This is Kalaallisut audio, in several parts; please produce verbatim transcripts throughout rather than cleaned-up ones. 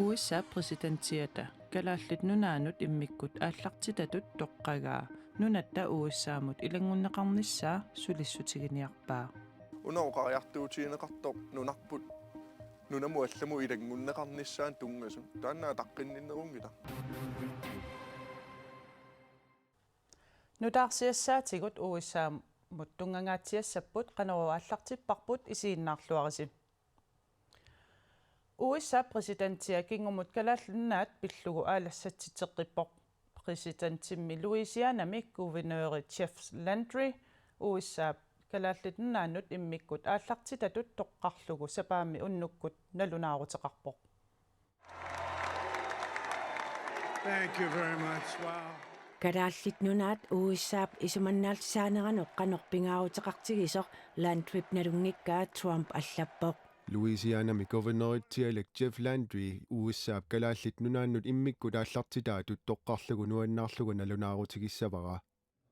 U S A-p præsidentiata Kalaallit Nunaannut immikkut aallartitatut toqqagaa nunatta U S A-mut ilanngunneqarnissaa sulissutiginiarpaa. Una oqariartuutigineqartoq nunarput nunamut allamut ilanngunneqarnissaanut tunngasut taanna ataqqinninnerunngilaq. Nutaarsiassaatigut U S A-mut tunngangaatsiassapput, Qanorooq aallartipparput, isiginnaarluarisi. U S A-p præsidentia kingumut Kalaallit Nunaat pillugu aalassatsitseqqippoq. Præsidentimmi Louisianami guvernøri Jeff Landry U S A-p Kalaallit Nunaannut immikkut aallartitatut toqqarlugu sapaammi unnukkut nalunaaruteqarpoq. Thank you very much. Wow. Kalaallit Nunaat U S A-p isumannaallisaaneranut qanoq pingaaruteqartigisoq Landryp nalunngikkaa Trump allappoq. Louisianami guvernøritsialik Jeff Landry U S A-p Kalaallit Nunaannut immikkut aallartitaatut toqqarlugu nuannaarlugu nalunaarutigissavara.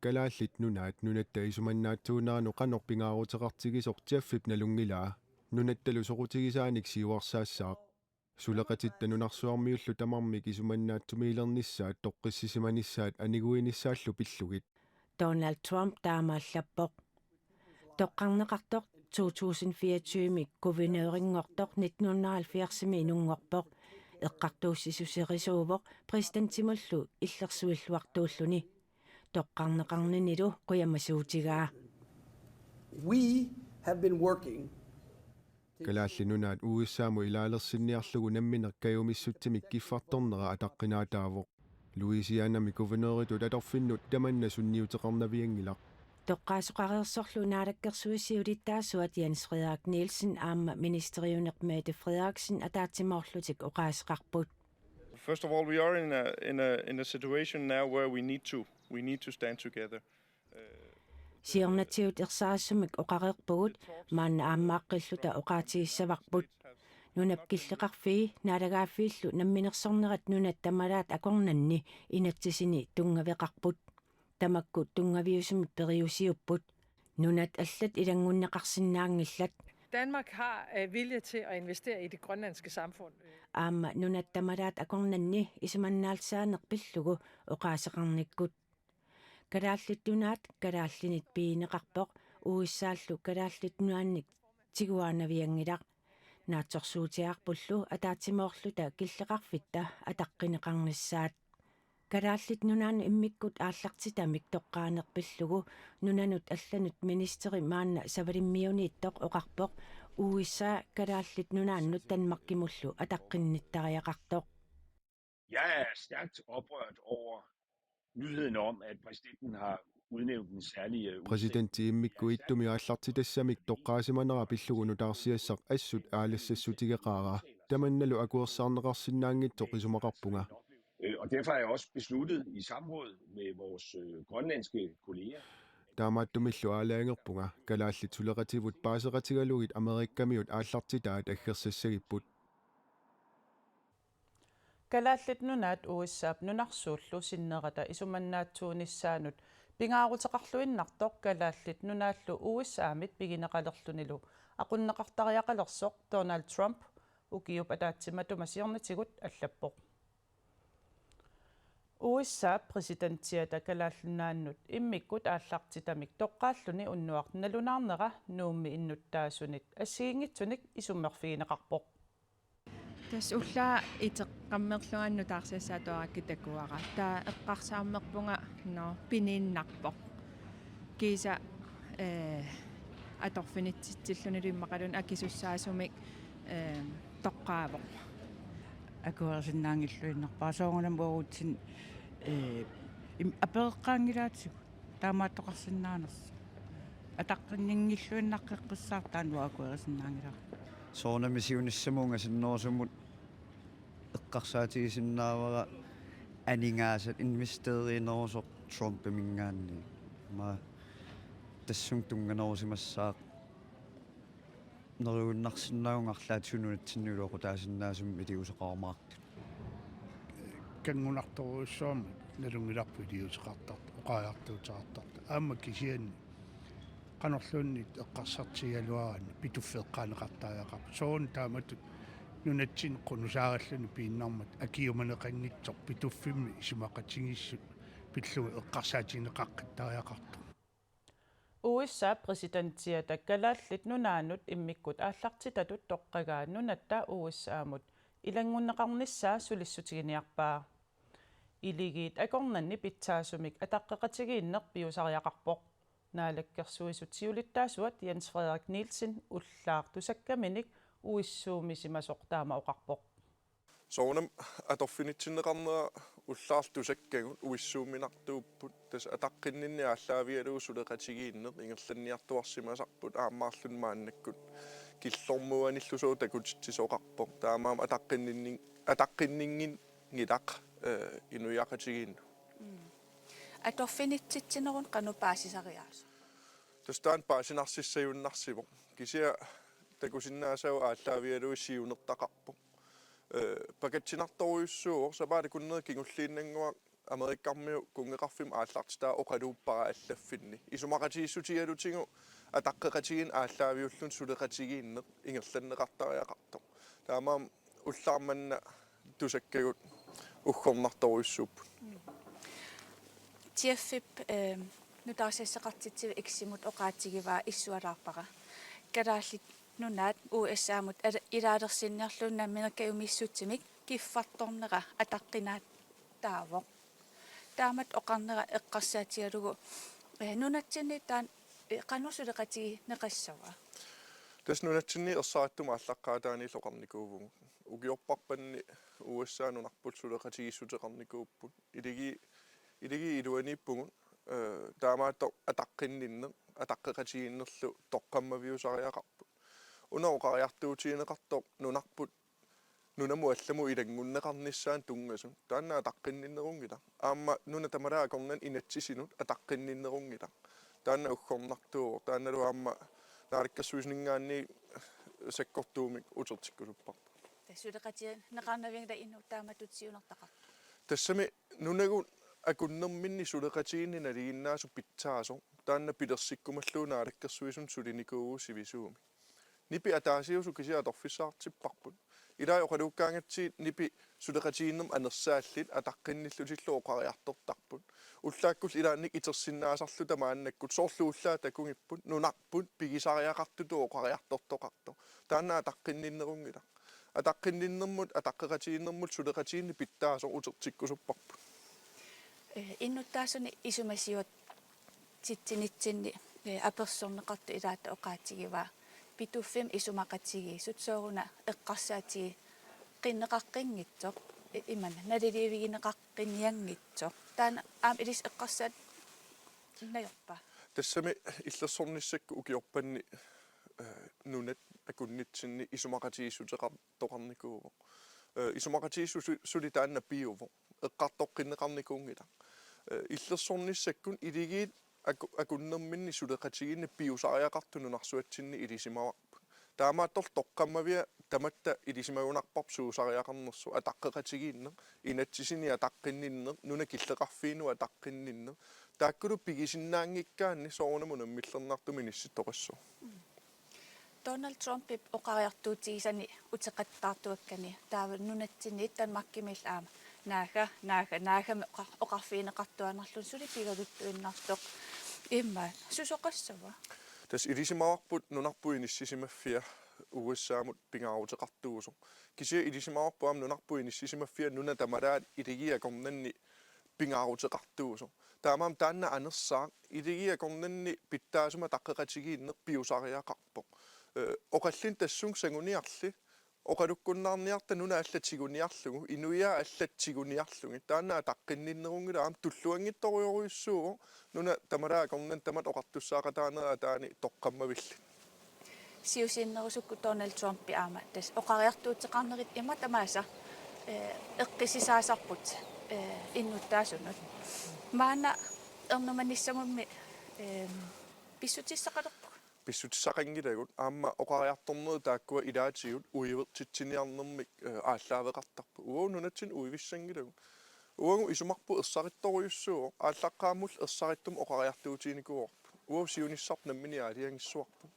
Kalaallit Nunaat nunatta isumannaatsuuneranut qanoq pingaaruteqartigisoq Jeffip nalunngilaa. Nunattalu soqutigisaanik siuarsaassaaq. Suleqatitta nunarsuarmiullu tamarmik isumannaatsumilernissat toqqissisimanissaat aniguinissaallu pillugit. Donald Trump taama allappoq. Toqqarneqartoq to tusind fireogtyve-mi guvernørinngortoq nitten hundrede og halvfjerds-imi inunngorpoq. Eqqartuussisusserisuuvoq præsidentimullu illersuilluartuulluni. Toqqarneqarninilu qujamasuutigaa. We have been working Kalaallit Nunaat U S A-mut ilaalersinniarlugu nammineq kajumissutsimik kiffartornera ataqqinaataavoq. Louisianami guvernøritut atorfinnut tamanna sunniuteqarnavianngilaq. Toqqaasoqareersorlu naalakkersuisut siulittaasuat Jens Frederik Nielsen aamma ministeriuneq Mette Frederiksen ataatsimoorlutik oqaaseqarput. First of all, we are in a, in a, in a situation now where we need to, we need to stand together. Siornatigut ersarissumik oqareerpugut, maanna aammaaqqilluta oqaatigissavarput. Nunap killeqarfii naalagaaffiillu namminersornerat nunat tamalaat akornanni inatsisini tunngaveqarput. Tamakku tunngaviusumik periusiupput. Nunat allat ilanngunneqarsinnaanngillat. Danmark har øh, vilje til at investere i det grønlandske samfund. Aamma nunat tamalaat akornanni isumannaallisaaneq pillugu oqaaseqarnikkut. Kalaallit Nunaat kalaallinit pigineqarpoq, U S A-llu Kalaallit Nunaannik tiguaannavianngilaq. Naatsorsuutigaarpullu ataatsimoorluta killeqarfitta ataqqineqarnissaat. Kalaallit Nunaannut immikkut aallartitamik toqqaaneq pillugu nunanut allanut ministeri maanna Savalimmiuniittoq oqarpoq, U S A Kalaallit Nunaannut Danmarkimullu ataqqinnittartariaqartoq. Jeg er stærkt oprørt over nyheden om, at præsidenten har udnævnt en særlig øh, Præsidenti immikkut ittumi aallartitassamik toqqaasimanera pillugu nutaarsiassaq assut aalassassutigeqaara. Tamannalu akuersaarneqarsinnaanngitsoq isumaqarpunga. Øh, og derfor har jeg også besluttet i samråd med vores øh, grønlandske kolleger. Taamaattumillu aalajangerpunga, kalaallit suleqativut paaseqatigalugit Amerikamiut aallartitaat aggersassagipput. Kalaallit Nunaat U S A-p nunarsuullu sinnerata isumannaatsuunissaanut pingaaruteqarluinnartoq Kalaallit Nunaallu U S A-mit pigineqalerlunilu aqunneqartariaqalersoq Donald Trump ukiup ataatsip matuma siornatigut allappoq. U S A-p præsidentiata Kalaallit Nunaannut immikkut aallartitamik toqqaalluni unnuaq nalunaarnera Nuummi innuttaasunit assigiinngitsunik isummerfigineqarpoq. Tassa ullaaq iteqqammerlunga nutaarsiassaat atuarakkit takuara. Taava eqqarsaammerpunga, nå, piniinnarpoq. Kiisa, eh, atorfinitsitsillunilu immaqaluunniit akisussaasumik, eh, toqqaavoq. Akuerisinnaanngilluinnarpara soorunami uagutsinnut, eh, im-, apereqqaanngilaatigut. Taamaattoqarsinnaanersoq. Ataqqinninngilluinnaqqeqqissaartaanua akuerisinnaanngilara. Soorunami siunissamut ungasinnerusumut eqqarsaatigisinnaavara aningaasat investeriinerusoq Trumpiminngaanniit. Ima tassunga tunnganerusimassaaq. Neriunnarsinnaavunga arlaatigut nunatsinni iluaqutaasinnaasumik iliuuseqarumaartut. Kanngunartorujussuarmik nalunngilarput iliuuseqartartoq, oqariartuuteqartartoq. Aamma kisianni qanorluunniit eqqarsartigigaluaraanni pituffeeqqaaneqartariaqarpoq. Soorunami taamatut Nunatsinni qunusaaralluni piinnarmat akiumaneqanngitsoq Pituffimmi isumaqatigiissut pillugit eqqarsaatigineqaqqattariaqartoq. U S A præsidentiata Kalaallit Nunaannut immikkut aallartitatut toqqagaa nunatta U S A-mut ilanngunneqarnissaa sulissutiginiarpaa. Iligiit akornanni pitsaasumik ataqqeqatigiinneq piusariaqarpoq. Naalakkersuisut siulittaasuat Jens Frederik Nielsen ullaaq tusakkaminik U S A-misimasoq taama oqarpoq. Soorunami atorfinitsinneqarnera ullaaq tusakkagut U S A-minartuupput, tassa ataqqinninneq aallaavigalugu suleqatigiinneq ingerlanniartuarsimasarput aammaarluni maannakkut killormuanillusooq takutitsisoqarpoq. Taamaammat ataqqinninni-, ataqqinninngilaq, eh, inuiaqatigiinnut. Atorfinitsitsinerup qanoq paasisariaasoq? Tassa taanna paasinarsissagunnarsivoq. Kisianni takusinnaasagut aallaavigalugit siunertaqarpoq. Eh, pakatsinartorujussuuvoq, sapaatip akunneri kingulliinnannguaq Amerikkarmiut kunngeqarfimmut aallartitaa oqaluuppara allaffinni. Isumaqatigiissutigalutigu ataqqeqatigiinneq aallaaviulluni suleqatigiinneq ingerlanneqartariaqartoq. Taamaammat ullaaq manna tusakkagut uggornartorujussuupput. Jeff-ip, eh, nutaarsiassaqartitsivik X-imut oqaatigivaa issualaarpara: Kalaallit Nunaat U S A-mut ala-, ilaalersinniarlugu nammineq kajumissutsiminnik kiffartornera ataqqinaattaavoq. Taamatut oqarnera eqqarsaatigalugu, eh, nunatsinni taanna, eh, qanoq suleqatigineqassava? Tassa nunatsinni ersarittumik aallaqqaataaniillu oqarnikuuvugut. Ukiorparpanni U S A nunarput suleqatigiissuteqarnikuupput. Iligi-, iligiit iluaniippugut, eh, taamaattoq ataqqinninneq, ataqqeqatigiinnerlu toqqammaviusariaqarput. Una oqariartuutigineqartoq nunarput nunamut allamut ilanngunneqarnissaanut tunngasut. Taanna ataqqinninnerunngilaq. Aamma nunat tamalaat akornanni inatsisinut ataqqinninnerunngilaq. Taanna uggornartuuvoq. Taannalu aamma naalakkersuisuninngaanniit sakkortuumik utertikkusupparput. Tassa suleqatigineqarnavianngilaq inuit taamatut siunertaqartut. Tassami nunagut akunnerminni suleqatigiinneq nalinginnaasut pitsaasoq. Taanna pilersikkumallugu naalakkersuisunut sulinikuuvugut sivisuumik. Nipi ataasiusut kisianni atorfissaqartipparput. Ilai oqaluukkaangatsigit nipi suleqatigiinnermut anersaallit ataqqinnillutillu oqariartortarput. Ullaakkullu ilaannik itersinnaasarluta maannakkut soorlu ullaaq takugipput nunarput pigisariaqartutut oqariartortoqartoq. Taanna ataqqinninnerunngilaq. Ataqqinninnermut, ataqqeqatigiinnermut suleqatigiinneq pitsaasoq utertikkusupparput. Eh, innuttaasuni isumasiuat- titsinitsinni, eh, apersorneqartoq ilaata oqaatigivaa: Pituffimmi isumaqatigiissut sooruna eqqarsaatiginneqaqqinngitsoq, i-, imanna naliliivigineqaqqinnianngitsoq. Taanna aamma ilissi eqqarsaat najorpa? Tassami illersornissakkut ukiorpanni, eh, nunat akunnitsinni isumaqatigiissuteqartoqarnikuuvoq. Eh, isumaqatigiissut su-, suli taanna piuvoq. Eqqartoqqinneqarnikuunngilaq. Eh, illersornissakkut iligiit aku-, akunnerminni suleqatigiinneq piusariaqartut nunarsuatsinni ilisimavarput. Taamaattorli toqqammavia tamatta ilisimagunarparput suusariaqarnersoq, ataqqeqatigiinneq, inatsisini ataqqinninneq, nunap killeqarfiinut ataqqinninneq. Taakkulu pigisinnaanngikkaanni soorunami unammillernartumik inissittoqassaaq. Donald Trumpip oqariartuutigisani uteqattaartuakkani taava nunatsinniit Danmarkimiillu aamma Naga, Naga, Nagami oqa-, oqarfigineqartuaannarluni suli pigaluttuinnartoq. Immaqa susoqassava? Tassa ilisimavarput nunarput inissisimaffia U S A-mut pingaaruteqartuusoq. Kisianni ilisimavarput aamma nunarput inissisimaffia nunat tamalaat iligiit akornanni pingaaruteqartuusoq. Taamaammat taanna anersaaq iligiit akornanni pitsaasumik ataqqeqatigiinneq piusariaqarpoq. Eh, oqallinneq tassunga sanguniarli, oqalukkunnaarniarta nunat allat tiguniarlugu, inuiaat allat tiguniarlugit, taanna ataqqinninnerunngilaq, aamma tulluanngitsorujorujussuuvoq nunat tamalaat akornanni tamatta oqartussaaqataanera ataani toqqammavillit. Siusinnerusukkut Donald Trumpi aamma tassa oqariartuuteqarnerit ima tamaasa, eh, eqqissisaasarput, eh, innuttaasunut. Maanna ernumanissamummi, eh, pissutissaqalerpugut. Pissutissaqanngilagut, aamma oqariartornerit taakkua ilaatigut uivertitsiniarnermik, eh, aallaaveqartarput. Uagut nunatsinni uivissanngilagut. Uagut isumarput ersarittorujussuuvoq, aallaqqaammullu ersarittumik oqariartuutiginikuuarput. Uagut siunissarput nammineq aalajangissavarput.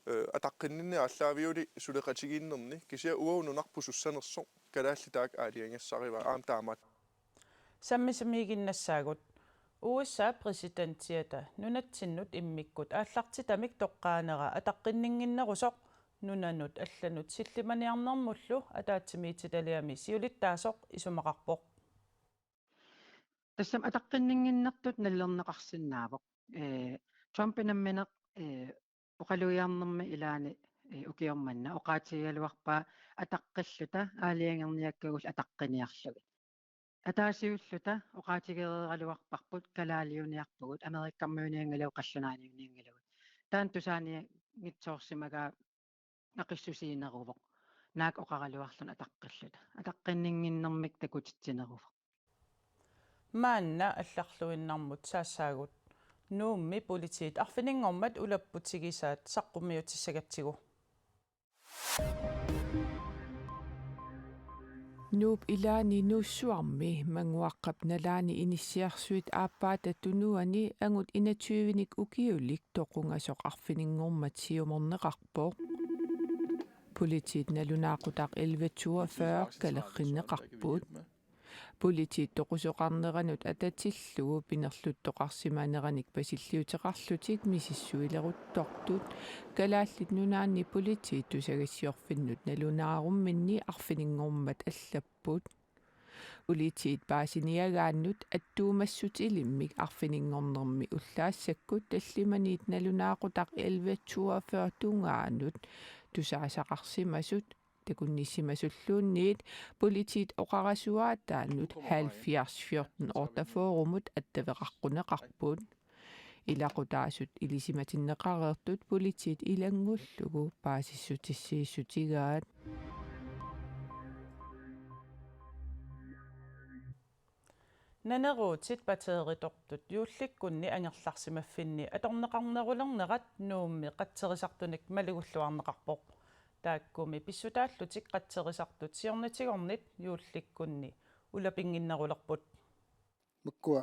Ee, ataqqinninneq aallaaviuvoq suleqatigiinnermi, kisianni uagut nunarput sussanersoq kalaallit taakku aalajangersarivaat aamma taamaat. Sammisamiiginnassaagut. U S A præsidentiata nunatsinnut immikkut aallartitamik toqqaanera ataqqinninnginnerusoq nunanut allanut sillimaniarnermullu ataatsimiititaliami siulittaasoq isumaqarpoq. Tassami ataqqinninnginnertut nalilerneqarsinnaavoq. Ee, Trumpi nammineq, ee, oqalugiarnermi ilaani, ee, ukioq manna oqaatigigaluarpaa ataqqilluta aalajangerniakkagullu ataqqiniarlugit. Ataasiulluta oqaatigereeraluarparput kalaaliuniarpugut, Amerikamiunianngilagut, qallunaaniunianngilagut. Taanna tusaanianngitsoorsimagaa naqissusiineruvoq. Naak oqaraluarluni ataqqilluta. Ataqqinninnginnermik takutitsineruvoq. Maanna allarluinnarmut saassaagut. Nuummi politiit arfininngormat ulapputigisaat saqqummiutissagatsigu. Nuup ilaani Nuussuarmi Manguaqqap nalaani inissiarsuit aappaata tunuani angut enogtyvenik ukiulik toqungasoq arfininngormat siumorneqarpoq. Politiit nalunaaqutaq elleve toogfyrre kalerrinneqarput. Politiit toqusoqarneranut atatillugu pinerluttoqarsimaneranik pasilliuteqarlutik misissuileruttortut Kalaallit Nunaanni Politiit tusagassiorfinnut nalunaarumminni arfininngormat allapput. Politiit paasiniagaannut attuumassutilimmik arfininngornermi ullaassakkut tallimaniit nalunaaqutaq elleve toogfyrre tungaanut tusaasaqarsimasut takunnissimasulluunniit politiit oqarasuaataannut halvfjerds fjorten otteogfyrremut attaveqaqquneqarput. Ilaqutaasut ilisimatinneqareersut politiit ilanngullugu paasissutissiissutigaat. Naneruutit batteritortut juullikkunni angerlarsimaffinni atorneqarnerulernerat Nuummi qatserisartunik malugulluarneqarpoq. Taakkumi pissutaallutik qatserisartut siornatigornit juullikkunni ulapinnginnerulerput. Makkua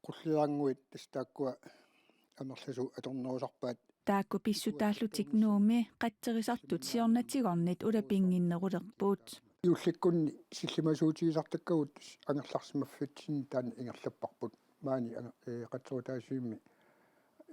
qulliliannguit tassa taakkua amerlasuut atornerusarpaat. Taakku pissutaallutik Nuummi qatserisartut siornatigornit ulapinnginnerulerput. Juullikkunni sillimasuutigisartakkagut angerlarsimaffitsinni taanna ingerlapparput. Maani anger-, ee, qatserutaasivimmi,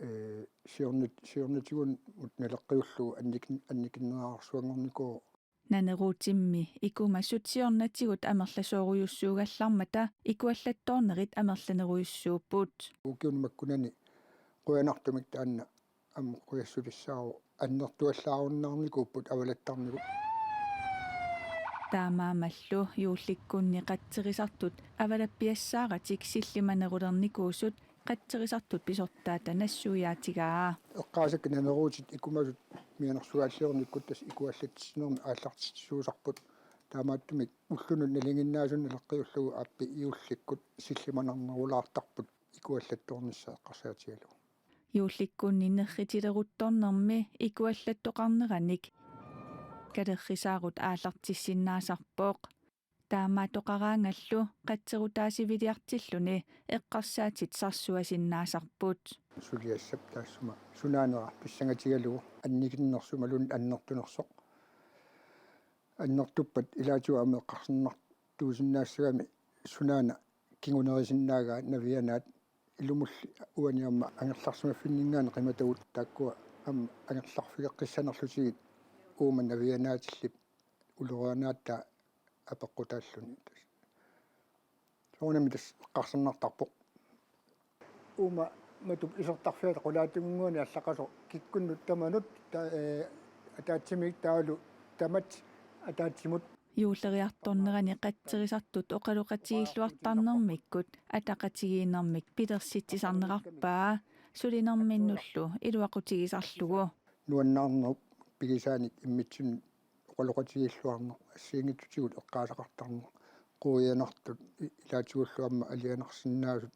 ee, siornat-, siornatigunut naleqqiullugu annikin-, annikinnerarsuanngornikuuvoq. Naneruutimmi ikumasut siornatigut amerlasoorujussuugallarmata ikuallattoornerit amerlanerujussuupput. Ukiuni makkunani qujanartumik taanna aamma qujassutissaavoq annertuallaarunnaarnikuupput avalattarnigut. Taamaammallu juullikkunni qatserisartut avalappiassaaratik sillimanerulernikuusut qatserisartut pisortaata nassuiaatigaa. Eqqaasakka naneruutit ikumasut mianersugaallioreernikkut tassa ikuallatsitsinermi aallartitsisuusarput. Taamaattumik ullunut nalinginnaasunik naleqqiullugu aappi juullikkut sillimanarnerulaartarput ikuallattoornissaq eqqarsaatigalugu. Juullikkunni nerritileruttornermi ikuallattoqarneranik kalerrisaarut aallartissinnaasarpoq. Taamaattoqaraangallu qatserutaasiviliartilluni eqqarsaatit sarsuasinnaasarput. Suliassap taassuma sunaanera pissangatigalugu annikinnersumaluunniit annertunersoq. Annertuppat ilaatigut aamma eqqarsarnartuusinnaassagami sunaana kingunerisinnaagaat navianaat ilumulli uani aamma angerlarsimaffinninngaanniit qimatagut taakkua aamma angerlarfigeqqissanerlutigit uuma navianaatillip ulorianaattaa apeqqutaalluni. Soorunami tassa eqqarsarnartarpoq. Uuma matup isertarfiata qulaatinnguani allaqasoq kikkunnut tamanut ta-, ee, ataatsimiit taavalu tamat ataatsimut. Juulleriartornerani qatserisartut oqaloqatigiilluartarnermikkut ataqatigiinnermik pilersitsisarnerarpaa sulinerminnullu iluaqutigisarlugu. Nuannaarnerup pigisaanik immitsinnut oqaloqatigiilluarneq assigiinngitsutigut eqqaasaqartarneq quianartut i-, ilaatigullu aamma alianarsinnaasut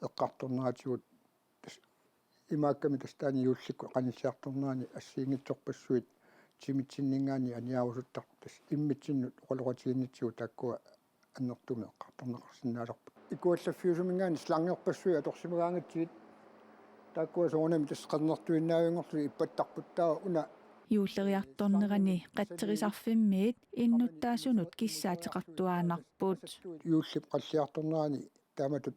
eqqartorneratigut tassa imaakkami tassa taanna juullikkut qanitsiartornerani assigiinngitsorpassuit timitsinninngaanniit aniarusuttartut tassa immitsinnut oqaloqatiginnitsigut taakkua annertuumik eqqartorneqarsinnaasarput. Ikuallaffiusuminngaanniit slangerpassuit atorsimagaangatsigit taakkua soorunami tassa qernertuinnaavinngorlugit ippattarput taava una Juulleriartornerani qatserisarfimmiit innuttaasunut kissaateqartuaannarput. Juullip qalliartornerani taamatut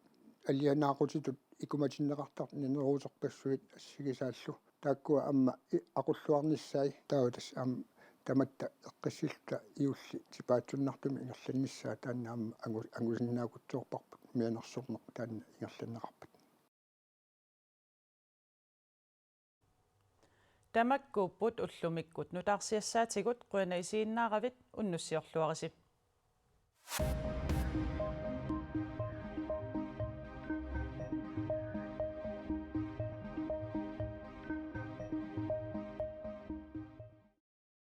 alianaaqutitut ikumatinneqartartut nineruuterpassuit assigisaallu. Taakkua aamma i-, aqulluarnissaat taava tassa aamma tamatta eqqissilluta juulli tipaatsunnartumik ingerlannissaa taanna aamma angu-, angusinnaakutsoorparput mianersorneq taanna ingerlanneqarpat. Tamakkuupput ullumikkut nutaarsiassaatigut, qujanaq isiginnaaravit, unnussiorluarisi.